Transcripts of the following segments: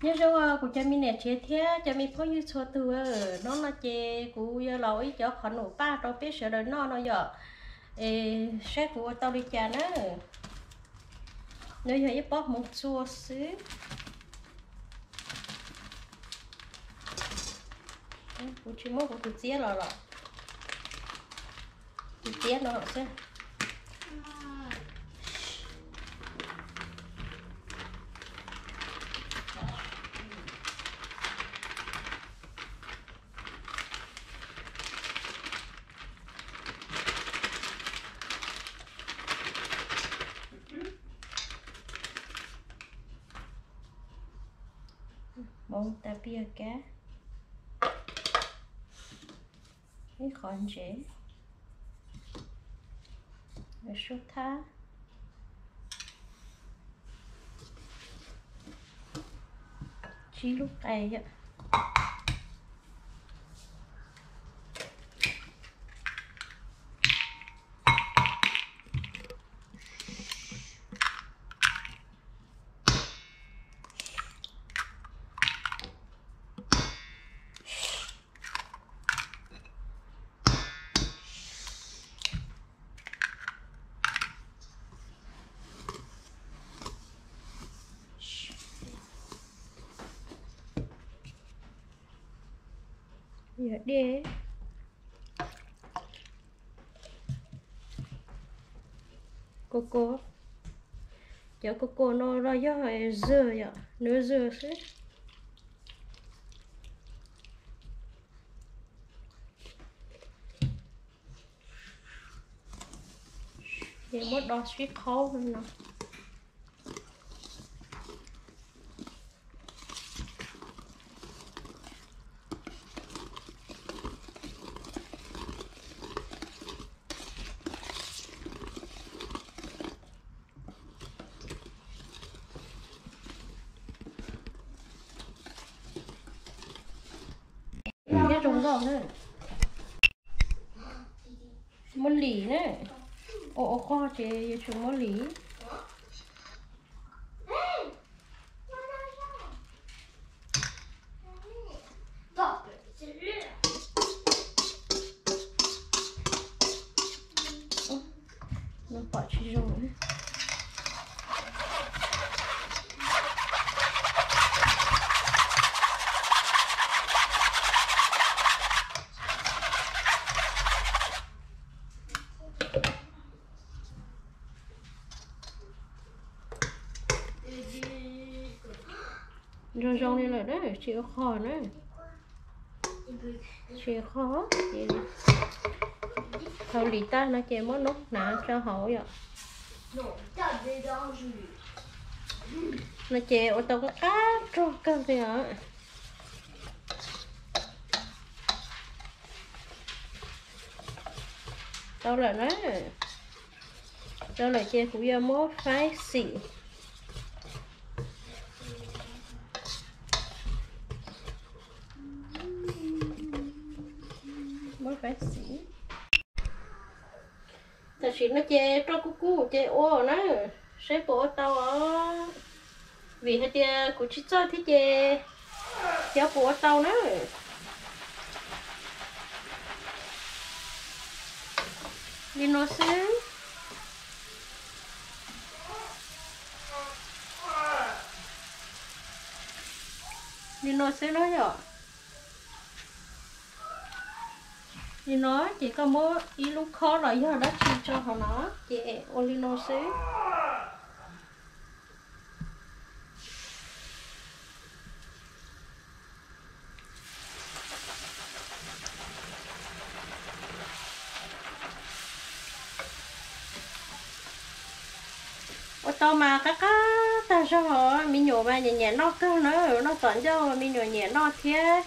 Nyob zoo kuv cov me niam tsev thiab cov me phooj ywg txhua tus, hnub no ces kuv yuav los ua ib cov qhov num paj rau peb sawv daws noj no yom. Es saib kuv ua tau li cas na. No yog ib pob hmoov txua xwb. Kuv tsis muab kuv tus txiab los los, tus txiab no xwb. Hmoov tas pias kab, ib qhov ntsev, suab thab, tsib lub qe yom. Yog dej, coco, cov coco no los yog zog yom, nws zog xwb. Ces muab do sib qhaub no. Thiab zoo nkauj na. Muab lim na. Ua ua qog ces yuav tsum muab lim. Nws pom tsis zoo. Zoo zoo li lawm na, tsis ua qhov na. Tsis ua qhov, thaum lim tag no ces muab noob hnav tso hauv yom. No ces ua tau qab rog kawg li os. Tau lawm na. Tau lawm ces kuv yuav muab faib xim. Muab faib xim. Tam sim no ces roj kuj kub ces ua na, saib puas ua tau os. Vim hais tias kuv tsis txawj thiab ces xyov puas ua tau na. Li no xwb. Li no xwb na yom. Li no ces koj muab ib lub khob los yog dab tsi tso hauv no ces ua li no xwb. Ua tau mas qab qab tag zog os, me nyuam mas nyiam nyiam noj kawg na, noj tom ncauj me nyuam nyiam noj thiab,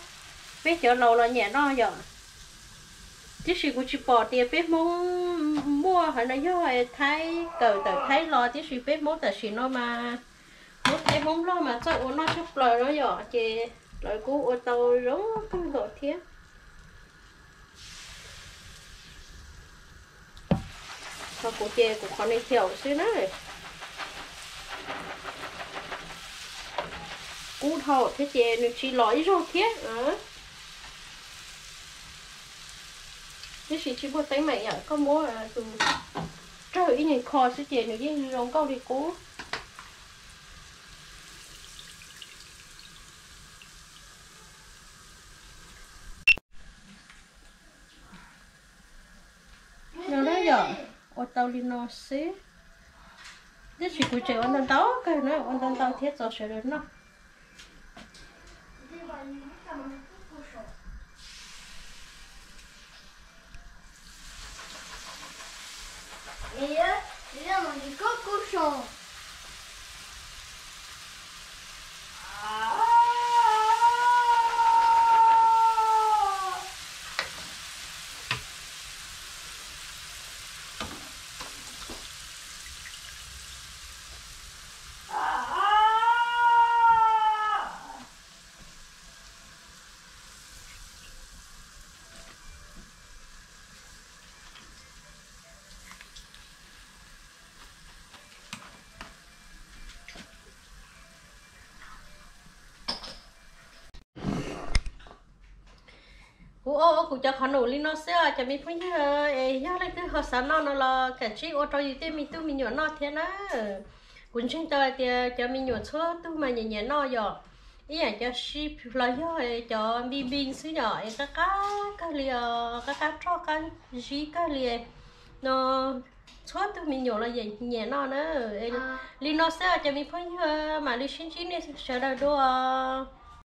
peb cov laus los nyiam noj yom. Tiam sis kuv tsis pom tias peb Hmoob muaj hais no yog Thaib kawm tawm Thaib los, tiam sis peb Hmoob tam sim no mas Hmoob Thaib Hmoob Nplog mas txawj ua noj tshaj plaws no yom, ces lawv kuj ua tau zoo kawg nkaus thiab. Ho kuv ces kuv qhov ne xyaum xwb na. Qub dhau thiab ces nws tsis los ib zaug thiab. Tiam sis tsis muaj teeb meem yom, koj muab tus rawg ib nyuag kho xwb ces nws yeej zoo nkauj li qub. No na yom, ua tau li no xwb. Tiam sis kuv tseem ua ntau ntau kawg na, ua ntau ntau thiab txaus sawv daws noj. Kuv ua ua kuv cov qhov num li no xwb os cov me phooj ywg, es yog leej twg ho xav noj no los kav tsij ua rau yus tej me tub me nyuam noj thiab na. Kuv ntseeg tau hais tias cov me nyuam txhua tug mas nyiam nyiam noj yom, ib yam cov sib los yog cov npis npis xwb yom, es qab qab kawg li os, qab qab roj qab zib kawg li no. Txhua tug me nyuam los yeej nyiam noj na. Li no xwb os cov me phooj ywg, mam li sib ntsib nej sawv daws dua.